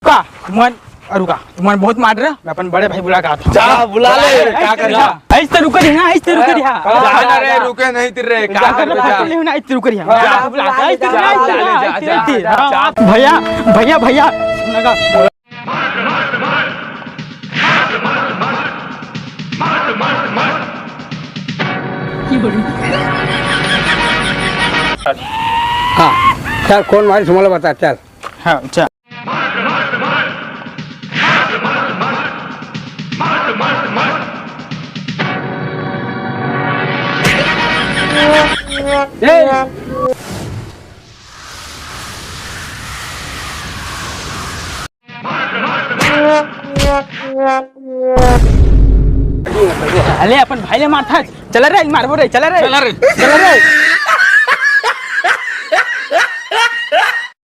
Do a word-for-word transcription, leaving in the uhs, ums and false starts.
का मन, अरु का मन बहुत मार रहे, मैं अपन बड़े भाई बुला के आता हूँ। जा, बुला ले। का कर जा। ऐसे तो रुक रही ना, ऐसे तो रुक रही। जा ना रे, रुके नहीं तिर रे, का जा कर कर रहा जा। है, नहीं ना, ऐसे तो रुक रही। जा, बुला, ऐसे तो जा, रुक रही, जा, ऐसे जा, तो रुक रही। जा, हाँ, जा। भैया, भैया, भैया, लगा। हाँ, चल, कौन मारी तुम्हाला बता, चल। हाँ, चल। अले अपन भाई ले मारथा। चला रे, मारबो रे, चला रे। चला रे। चला रे।